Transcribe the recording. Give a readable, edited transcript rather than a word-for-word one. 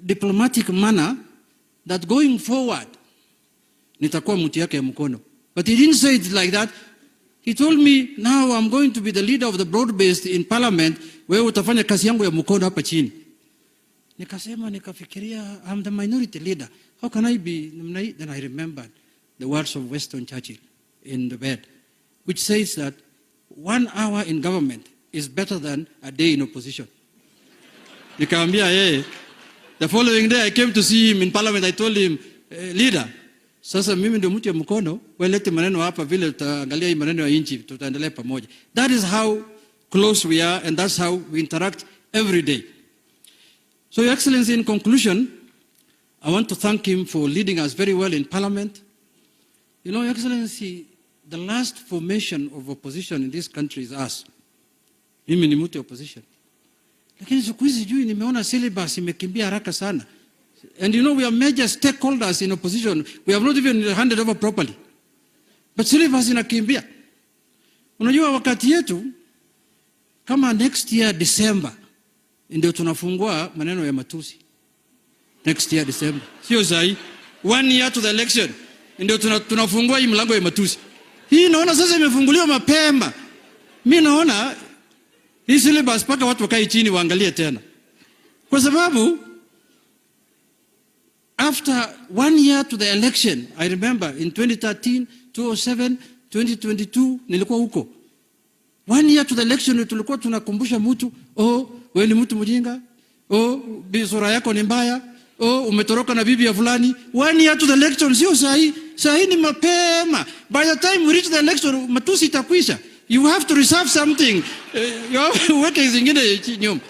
diplomatic manner that going forward nitakuwa mtu yake ya mkono. But he didn't say it like that. He told me, "Now I'm going to be the leader of the broad based in parliament, wewe utafanya kazi yangu ya mkono hapa chini." Nikasema, nikafikiria, I'm the minority leader. How can I be namna hii? Then I remembered the words of Winston Churchill in the bed, which says that one hour in government is better than a day in opposition. Nikamwambia yeye, the following day I came to see him in parliament. I told him, "Leader, sasa mimi ndio mtu ya mkono, wewe lete maneno hapa vile tutaangalia hii maneno ya nchi, tutaendelea pamoja." That is how close we are and that's how we interact every day. So, Your Excellency, in conclusion, I want to thank him for leading us very well in parliament. Your Excellency, the last formation of opposition in this country is us. Mimi ni mtu opposition. Lakini siku hizi sijui nimeona syllabus imekimbia haraka sana. And we are major stakeholders in opposition. We have not even handed over properly. But syllabus inakimbia. Unajua wakati yetu kama next year December ndio tunafungua maneno ya matusi. Next year December. Sio sahi. One year to the election ndio tunafungua hii mlango ya matusi. Hii naona sasa imefunguliwa mapema. Mi naona hii syllabus mpaka watu wakae chini waangalie tena, kwa sababu after one year to the election, I remember in 2013, 2007, 2022 nilikuwa huko. One year to the election tulikuwa tunakumbusha mtu, "Oh, wewe ni mtu mjinga, oh, sura yako ni mbaya, oh, umetoroka na bibi ya fulani." One year to the election, sio sahi. Sahi ni mapema. By the time we reach the election, matusi itakwisha. You have to reserve something. You have to weke zingine nyuma.